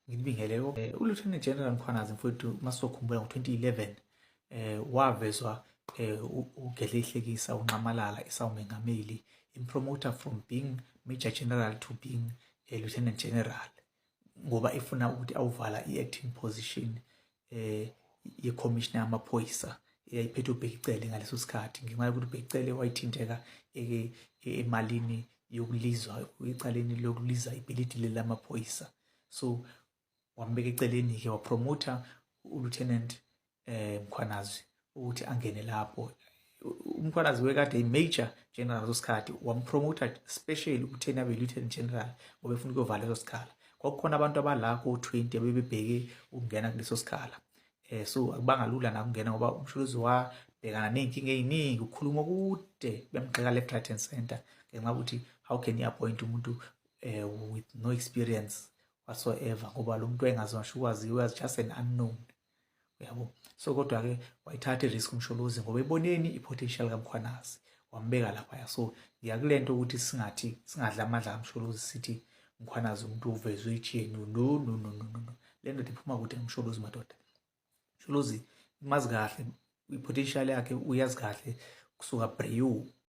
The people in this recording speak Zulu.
Ngibingelele uLieutenant General Mkhwanazi, mfowethu. Masokhumbula ngo-2011 wavezwa uGedleyihlekisa uNxamalala esawumengameli, impromota from being Major General to being a Lieutenant General, ngoba efuna ukuthi awuvala i-acting position ye-commissioner yamaphoyisa eyayiphethe uBheki Cele ngaleso sikhathi, ngenxa yokuthi uBheki Cele wayithinteka emalini yokulizwa, ecaleni lokuliza ibhilidi lamaphoyisa. So wambeka eceleni-ke, wapromota uLieutenant Mkhwanazi ukuthi angene lapho. UMkhwanazi wekade i-Major General ngaleso sikhathi, wampromota specially ukuthi abe Lieutenant General ngoba efuna ukuyovala leso sikhala. Kwakukhona abantu abala ko-20 abebebheke ukungena kuleso sikhala, so akubanga lula nakungena ngoba uMsholozi wabhekana ney'nkinga ey'ningi, ukukhuluma kude, bemgxeka left, right and center ngenxa yokuthi how can you appoint umuntu with no experience whatsoever, ngoba lo muntu wayengaziwa ngisho ukwaziwa, was just an unknown, uyabo. So kodwa-ke wayithatha i-risk uMsholozi ngoba eboneni i-potential kaMkhwanazi, wambeka laphaya. So ngiyakule nto ukuthi singathi singadla amandla kaMsholozi, sithi Mkhwanazi umuntu uvezwe i-GNU. No, no, no, no, no, le ndoda iphuma kude nguMsholozi, madoda. Msholozi imazi kahle i-potential yakhe, uyazi kahle kusuka brew.